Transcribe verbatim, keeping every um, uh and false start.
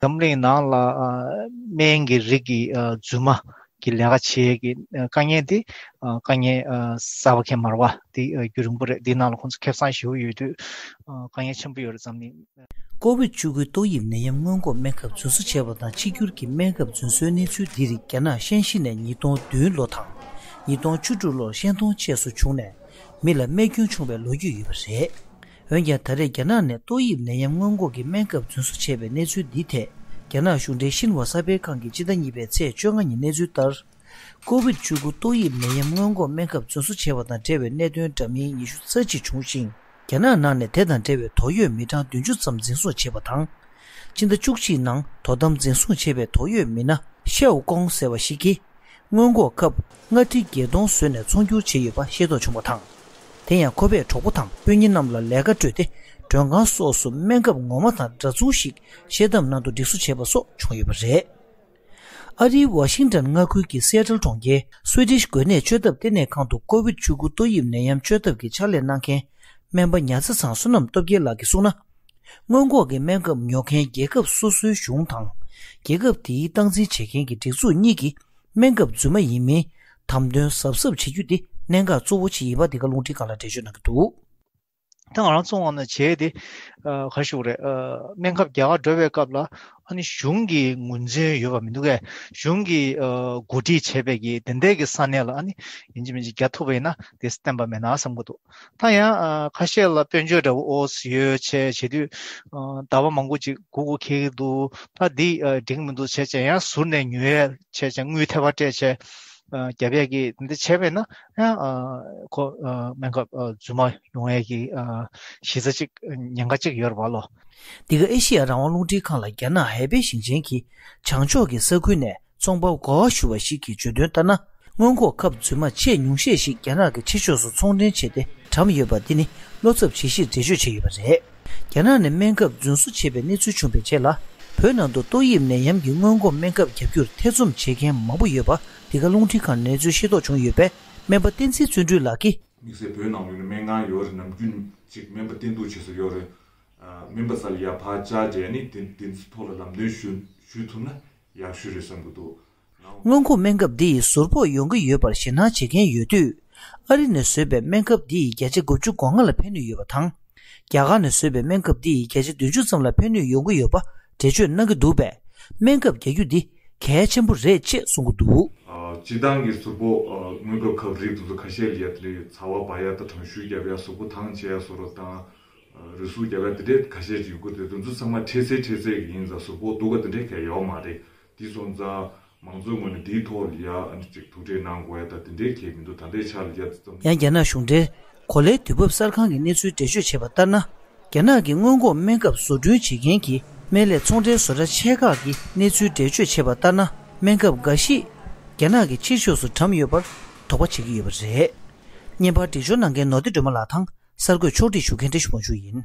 འཛམ་གླིང་ནང་ལ་ཨ་སྨན་གྱི་རིགས་ཀྱི་ཨ་རྫུན་མ་གི་ལས་ཀ་བྱེད་ཀྱི་ཨ་དཀའ་ངལ་དེ་ཨ་དཀའ་ངལ་ཨ་གསར་པ་གང་ཡང་མ་རེད་པ། དེ་ཨ་རྒྱུན་རིང་པོ་རེད། དེའི་ནང་ལ་ཁོང་ཚོ་ཁེ་བཟང་ཞེ་པོ་ཡོད་དུས་ཨ་དཀའ་ངལ་ཆེན་པོ་ཡོད་རེད། འཛམ་གླིང་། ཀོ་ཝིད་བཅུ་དགུ་ཏོག་དབྱིབས་ནད་ཡམས་སྔོན་འགོག་སྨན་ཁབ་རྫུན་བཟོ་བྱས་པ་དང་གཅིག་གྱུར་གྱི་སྨན་ཁབ་རྫུན་བཟོའི་གནས་ཚུལ་འདི་རིགས་རྒྱ་ནག་ཤན་ཤི་ནས་ཉིས་སྟོང་བདུན་ལོ་དང་། ཉིས་སྟོང་བཅུ་དྲུག་ལོར་ཤན་སྡོང་བཅས་སུ་བྱུང་ནས། མི་ལ་རྨས་སྐྱོན་བྱུང་བའི་ལོ་རྒྱུས་ཡོད་པ་རེད། འོན་ཀྱང་ད་རེས་རྒྱ་ནག་ནས་ཏོག་དབྱིབས་ནད་ཡམས་སྔོན་འགོག་གི་སྨན་ཁབ་རྫུན་བཟོ་བྱས་པའི་གནས་ཚུལ་འདི་ཐད། རྒྱ་ནག་གཞུང་འབྲེལ་ཤིན་ཧྭ་གསར་སྤེལ་ཁང་གིས་སྤྱི་ཟླ་གཉིས་པའི་ཚེས་བཅོ་ལྔ་ཉིན་གནས་ཚུལ་ལྟར། ཀོ་ཝིད་བཅུ་དགུ་ཏོག་དབྱིབས་ནད་ཡམས་སྔོན་འགོག་སྨན་ཁབ་རྫུན་བཟོ་བྱས་པ་དང་འབྲེལ་བའི་གནད་དོན་འདྲ་མིན་ཉི་ཤུ་རྩ་གཅིག་བྱུང་ཞིང་། རྒྱ་ནག་ནང་ནས་དེ་དང་འབྲེལ་བའི་དོགས་ཡོད་མི་གྲངས་བདུན་ཅུ་ཙམ་འཛིན་བཟུང་བྱས་པ་དང་། སྤྱི་ཟླ་བཅུ་གཅིག་ནང་དོ་དམ་འཛིན་བཟུང་བྱས་པའི་དོགས་ཡོད་མི་སྣ་ཤའོ་ཀོང་ཟེར་བ་ཞིག་གིས། སྔོན་འགོག་ཁབ་ལྔ་ཁྲི་བརྒྱད་སྟོང་བཟོས་ནས་ཚོང་སྒྱུར་བྱས་ཡོད་པ་ཤེས་རྟོགས་བྱུང་བ་དང་། དེ་ཡང་ཁོ་པས་གྲོགས་པོ་དང་སྤུན་ཉེ་རྣམས་ལ་ལས་ཀ་སྤྲོད་དེ། མགྲོན་ཁང་སོགས་སུ་སྨན་ཁབ་ངོ་མ་དང་འདྲ་མཚུངས་ཤིག་ཤེལ་དམ་ནང་དུ་སྒྲིག་བཟོ་བྱས་པ་སོགས་བྱུང་ཡོད་པ་རེད། ཨ་རིའི་ཝ་ཤིང་ཊོན་མངའ་ཁུལ་གྱི་སི་ཨེ་ཊལ་གྲོང་ཁྱེར་སུའི་ཌིཤ་འགོས་ནད་བཅོས་ཐབས་ལྟེ་གནས་ཁང་དུ་ཀོ་ཝིད་བཅུ་དགུ་ཏོག་དབྱིབས་ནད་ཡམས་བཅོས་ཐབས་ཀྱི་ཕྱག་ལས་གནང་མཁན་སྨན་པ་ཉ་ཚ་ཚང་བསོད་ནམས་སྟོབས་རྒྱལ་ལགས་ཀྱིས་གསུངས་ན། སྔོན་འགོག་གི་སྨན་ཁབ་ཉོ་མཁན་རྒྱལ་ཁབ་སོ་སོའི་གཞུང་དང་། རྒྱལ་ཁབ་དེའི་སྟངས་འཛིན་བྱེད་མཁན་གྱི་སྒྲིག་འཛུགས་གཉིས་ཀྱིས་སྨན་ཁབ་རྫུན་མ་ཡིན་མིན་དམ་དོན་གཟབ་གཟབ་བྱེད་རྒྱུ་དེ་གནད་འགག་གཙོ་བོ་ཅིག་ཡིན་པ་འདི་ག་རླུང་འཕྲིན་ཁང་ལ་འགྲེལ་བརྗོད་གནང་གི་འདུག། ད་ང་རང་ཚོ་ངོས་ནས་བྱས་ཏེ་ཨ་ག་རེ་ཞུ་དགོས་རེད། ཨ་སྨན་ཁབ་རྒྱག་གར་འགྲོ་བའི་སྐབས་ལ་ཨ་ནི་གཞུང་གི་ངོས་འཛིན་ཡོད་པ་མི་འདུག་གས། གཞུང་གིས་ཨ་གོ་སྒྲིག་བྱས་པའི་གི་དེ་འདྲའི་གི་ས་གནས་ལ་ཨ་ནི་ཡིན་གཅིག་མིན་གཅིག་རྒྱག་ཐུབ་པ་ཡིན་ན་དེ་བསྟན་པ་མེད་ན་བསམ་གྱི་འདུག། ད་ཡང་ཨ་ཁ་ཤས་ལ་དཔལ་འབྱོར་འདྲ་བོ་ཨོ་ཙི་ཡོད་བྱས་བྱེད་དུས་ཨ་ཟླ་བ་མང་པོ་ཅིག་སྒུག་དགོས་འཁེལ་གྱི་འདུག། ད་འདི་ཨ་འགྲིག་མི་འདུག་བྱས་བྱས་ཡང་ཟུར་ནས་ཉོ་ཡས་བྱས་བྱས་དངུལ་ཐེབས་པ་སྤྲད་བྱས་ཨ་རྒྱབ་ཡས་ཀྱི་འདི་བྱས་པས་ན་ཡང་ཨ་ཁོ་ཨ་སྨན་ཁབ་ཨ་རྫུན་མ་ཡོང་ཡས་ཀྱི་ཨ་གཞི་རྩ་ཅིག་ཉེན་ཁ་ཅིག་ཡོད་རེད་པ་ལོ། འདི་ག་ཨེ་ཤི་ཡ་རང་དབང་རླུང་འཕྲིན་ཁང་ལ་རྒྱ་ནག་ཧའེ་པེ་ཞིང་ཆེན་གྱི་བྱང་ཕྱོགས་ཀྱི་ས་ཁུལ་ནས་ཚོང་པ་གོ་བ་ཞུ་བ་ཞིག་གིས་བརྗོད་དོན་ལྟར་ན། སྔོན་འགོག་ཁབ་རྫུན་མ་ཆེས་ཉུང་ཤས་ཤིག་རྒྱ་ནག་གི་ཕྱི་ཕྱོགས་སུ་ཚོང་འདྲེན་བྱས་ཏེ་བཀྲམ་ཡོད་པ་འདི་ནི་བློ་འཚབ་བྱེད་གཞིར་འགྲེལ་བརྗོད་བྱས་ཡོད་པ་རེད། རྒྱ་ནག་ནས་སྨན་ཁབ་རྫུན་བཟོ་བྱས་པའི་གནས་ཚུལ་བྱུང་བའི་རྗེས་ལ། བོད་ནང་དུ་ཏོག་དབྱིབས་ནད་ཡམས་ཀྱི་སྔོན་འགོག་སྨན་ཁབ་བརྒྱབ་རྒྱུར་ཐེ་ཚོམ་བྱེད་མཁན་མང་པོ་ཡོད་པ་འདི་ག་རླུང་འཕྲིན་ཁང་ནས་གནས་ཚུལ་ཤེས་རྟོགས་བྱུང་ཡོད་པས་སྨན་པ་བསྟན་འཛིན་བརྩོན་འགྲུས་ལགས་ཀྱིས། དམིགས་བསལ་བོད་ནང་ལོགས་ནས་སྨན་ཁང་ཡོད་རེད། ནམ་རྒྱུན་ཅིག་སྨན་པ་བསྟེན་གཏུག་བྱེད་ས་ཡོད་རེད། ཨ་སྨན་པ་སར་ཡར་ཕར་བཅར་བྱས་ནས་དེ་དེ་ཚོ་ཐོག་ལ་ལམ་སྟོན་ཞུ་ཞུ་ཐུབ་ན་ཡག་ཤོས་རེད་བསམ་གྱི་འདུག། སྔོན་འགོག་སྨན་ཁབ་འདི་ཡིས་ཟུར་ཕོག་ཡོང་གི་ཡོད་པར་ཞེད་སྣང་བྱེད་མཁན་ཡོད་དུས། ཨ་རི་ནས་བཟོས་པའི་སྨན་ཁབ་འདི་ཡིས་བརྒྱ་ཆ་དགུ་བཅུ་གོ་ལྔ་ལ་ཕན་ནུས་ཡོད་པ་དང་། རྒྱ་གར་ནས་བཟོས་པའི་སྨན་ཁབ་འདི་ཡིས་བརྒྱ་ཆ་བདུན་ཅུ་ཙམ་ལ་ཕན་ནུས་ཡོང་གི་ཡོད་པ་འགྲེལ་བརྗོད་གནང་གི་འདུག་པས། སྨན་ཁབ་རྒྱག་རྒྱུ་འདི་གལ་ཆེན་པོ་རེད་ཅེས་གསུང་གི་འདུག། ཨ་སྤྱིར་བཏང་གི་ཟུར་ཕོག་ཨ་སྔོན་འགོག་ཁབ་རིགས་དེ་ཚོ་ཁ་ཤས་ལ་ཡ་དེ་འདྲའི་ཚ་བ་འབར་ཡ་དང་གྲང་ཤུར་རྒྱབ་ཡ་གཟུགས་པོ་དྭངས་བྱེད་ཡ་བཟོ་འདྲ་དང་། རུས་ཟུག་རྒྱབ་ཡ་དེ་འདྲའི་ཁ་ཤས་ཅིག་ཡོད་གི་རེད། དེ་ཚོ་ཚང་མ་འཕྲལ་སེལ་འཕྲལ་སེལ་གི་ཡིན་ཙང་ཟུར་ཕོག་སྡུག་ག་དེ་འདྲའི་གལ་ཡོད་མ་རེད། དེ་སོང་ཙང་མང་གཙོའི་ངོས་ནས་དེའི་ཐོག་ལ་ཡ་ཨ་ནི་ཅིག་ཐུགས་ཁྲལ་གནང་དགོས་ཡ་ད་དེ་འདྲའི་གལ་མི་འདུག། ད་ལྟའི་ཆ་ལ་ཡ་དེ་ཙམ། ཡང་རྒྱ་ནག་གཞུང་འབྲེལ་གོ་ལའི་དུས་བབ་གསར་ཁང་གི་གནས་ཚུལ་འགྲེལ་བརྗོད་བྱས་པ་ལྟར་ན། རྒྱ་ནག་གི་སྔོན་འགོག་སྨན་ཁབ་བཟོ་སྐྲུན་བྱེད་མཁན་གྱི་སྨན་ལས་ཚོང་འབྲེལ་བཟོ་གྲྭ་ཆེ་ཁག་གི་གནས་ཚུལ་འགྲེལ་བརྗོད་བྱས་པ་ལྟར་ན། སྨན་ཁབ་འགའ་ཞིག་རྒྱ་ནག་གི་ཕྱི་ཕྱོགས་སུ་བཀྲམ་ཡོད་པར་དོགས་པ་བྱེད་ཀྱི་ཡོད་པ་རེད། བརྙན་པར་འགྲེལ་བརྗོད་གནང་མཁན་ནོར་བདེ་སྒྲོལ་མ་ལགས་དང་། གསར་འགོད་ཕྱོགས་སྒྲིག་ཞུ་མཁན་བཀྲ་ཤིས་དབང་ཕྱུག་ཡིན།